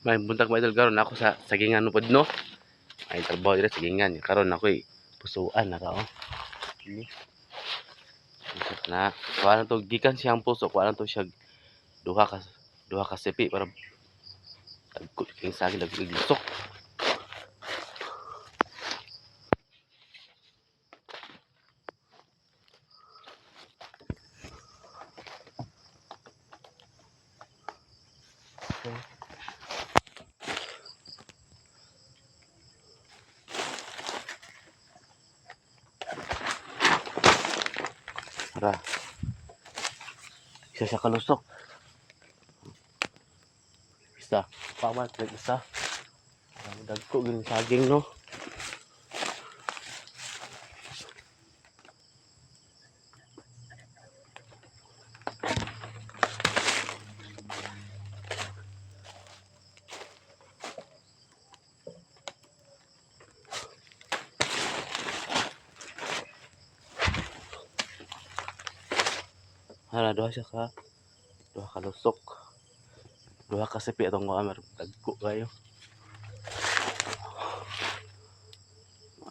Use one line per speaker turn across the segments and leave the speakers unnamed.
May buntag, mga idol, karon ako sa sagingan no pod, no. Ay trabaho dira sagingan karon ako'y pusuan na ra oh. Kini. Isip na kuha na to gikan siyang puso, kuha na to siya duha ka sipi para dagko kay saging, dagko lusok. Ra. Isa siya kalusok. Isa. Paman, isa. Ang dagko gyud saging, no. Hala, duha ka lusok. Duha ka sipi atong kuha mer dagko kayo.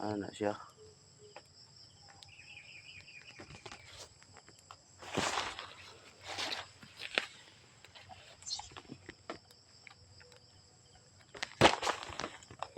Ano na siya.